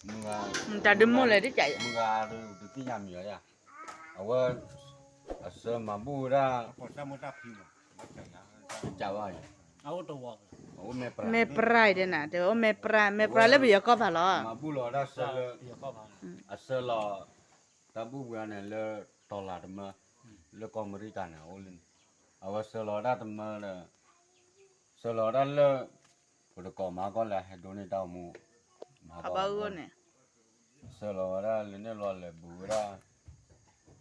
မုၢ်ဂၤ တၢ်ဒုးမိၢ်လဲၣ်တကးယၤ မုၢ်ဂၤတသ့ၣ်ညါမံၤလီၤယၤ, အဝဲ အစၢၤမၤဘူၣ်ဝဲဒၣ် ကဘၣ် မဲပရၤဒဲနၤ တဲအိၣ်မဲပရၤ မဲပရၤလၢပယီၤကီၢ်ပၤလီၤ, မၤဘူၣ်လီၤဝဲဒၣ်စၢၤလၢ အစၢၤလီၤ တၢ်ဘူၣ်ပှၤန့ၣ်လၢ တီၤလၤတမၢ လၢကီၢ်အမဲရကၤန့ၣ် အအိၣ်လၢန့ၣ်, အဝဲစၢၤလီၤဝဲဒၣ်တမၢဒီး စၢၤလီၤဝဲဒၣ်လၢ ပတကိးမၤကီၢ်လၢဟဲဒိးန့ၢ်တၢ်အိၣ်မူ မၤဘၣ်ဂိၢ်န့ၣ် စၢၤလီၤဝဲဒၣ်လၢန့ၣ်လီၤလဲၤဘူးဝဲဒၣ်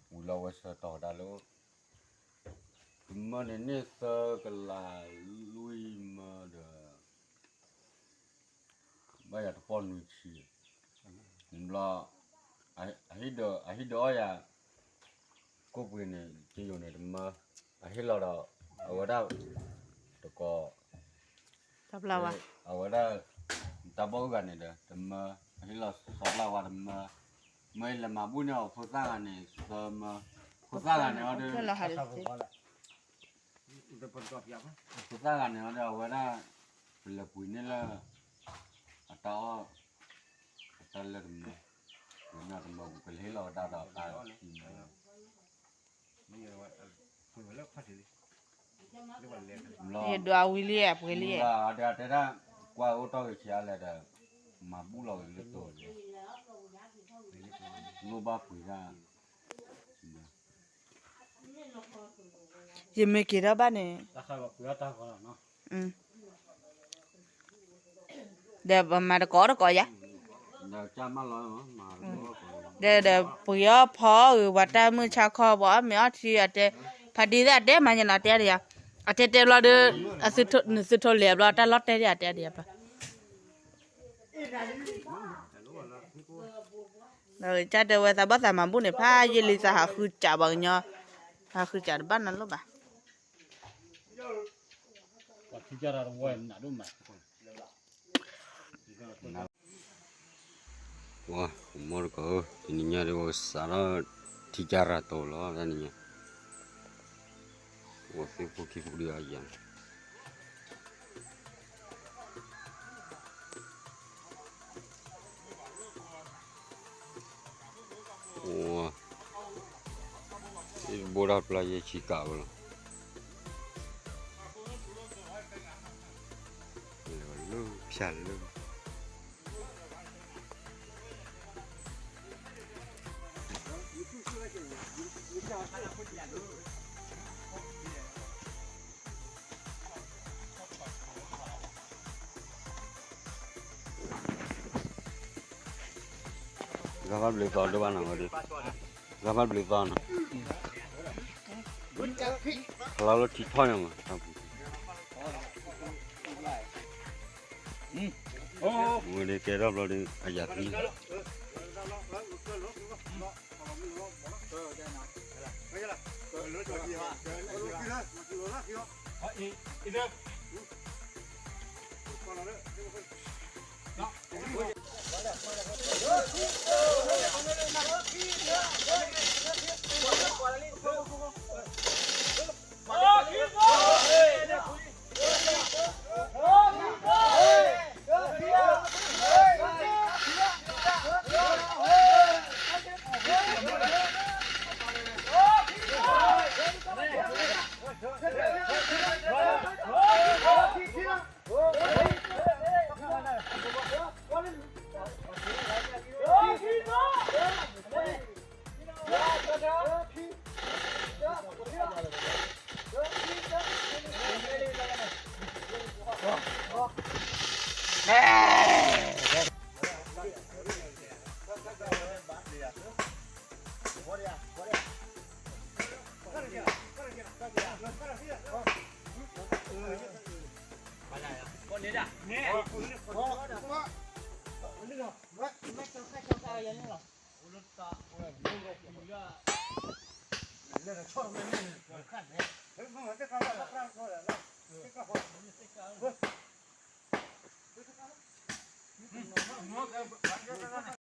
ဝံၤလီၤဝဲဆၢကတီၢ်ဝဲဒၣ်လၢ တမၢန့ၣ်န့ၢ်သၢကလးလွံၢ်မၢဒီး ဘၣ်ယၤတပီၢ်နွံဆံ, ဘျီ အဟံၣ်ဒီးအီၣ်ယၤ ကိၣ်ပှ့ၤန့ၣ် ကယိၤန့ၣ်တမၢ, အဟ့ၣ်လီၤဒီး အဝဲဒၣ် တကိး အဝဲဒၣ် တၢ်ဘီၣ်အုၣ်ဂၤန့ၣ်ဒီး တမၢ, အဟ့ၣ်လီၤစီၤပျၢ်ဝါတမၢ, မ့ၢ်လဲၤမၤဘူၣ်န့ၢ်အီၤဖိသၣ်ဂၤန့ၣ် သၢမၢ, ဖိသၣ်ဂၤန့ၣ်အီၤဒီး ဖိသၣ်ဂၤန့ၣ်အီၤဒီး အဝဲဒၣ် ပလဲၤပှ့ၤန့ၢ်လၢ အတၢ်အီၣ် အတၢ်လၢတမၢ, ပှ့ၤန့ၢ်တမၢ ပကဟ့ၣ်လီၤဝဲဒၣ်ဒီးတၢ်ခံမၢ ယဒွးဝံၤလံ ပှ့ၤလံ, မုၢ်ဂၤဒီးတဲဒၣ် ကွၢ်အိၣ်တီၢ်ဂ့ၤဆံးအါလဲၣ်ဒီး မၤဘူၣ်လီၤဂ့ၤလၢတိၤလံ, လိၣ်ဘၣ်ပှ့ၤတၢ် ယမ့ၢ်က့ၤထီၣ်ဘၣ်န့ၣ် ဒီးပမၤတကိးတကိးယၤ, ဒီး ဒီးပှ့ၤအီၣ်ဖီအီၣ်ဂ့ၤ ပှၤတၢ်မုၢ်ဆါခီ ပှၤအီၣ်မ့ၤအီထံ အတဲ ဖးဒံသၣ်တဲမၤညါနီၤ တဲဒ်ယၤ, အတဲတဲဘျီဒီး နသုထိလဲၤဘျီ တၢ်လီၢ်တဲဒ်ယၤတဲဒ်ယၤဘျီ ကၢ်တဲဝဲသးဘီၣ်သးမၤဘူၣ်န့ၣ် ဖးယံာ်လံသးဟးဃုစးပှၤကညီ, ဟးဃုစးတဘၣ်နၤလိၣ်ဘၣ်. ပှၤမီၢ်တကီၢ်ဧၢ တနံၤညါဒ်ပကစးထီၣ်ထံကၢ်ရၤတိၤလီၤ တနံၤညါ, ပှၤသ့ၣ်ဖိခံဖိဒုးအယၤ ဘိၣ်တၢ်ပျၢ်ယဲၢ်ဆံကးဝဲလီၤ, လၢဖၠၣ်လၢ ဂၤဘၣ်ဘျုးသီဒိၣ်ဘၣ်နီၤဝဲဒၣ်, ဂၤဘၣ်ဘျုးသီနီၤ, ဖျါလၢထံထီၣ်ညါမး, ဝဲဒၣ်ကဲထီၣ်ဘျီဒီး အယၤသံ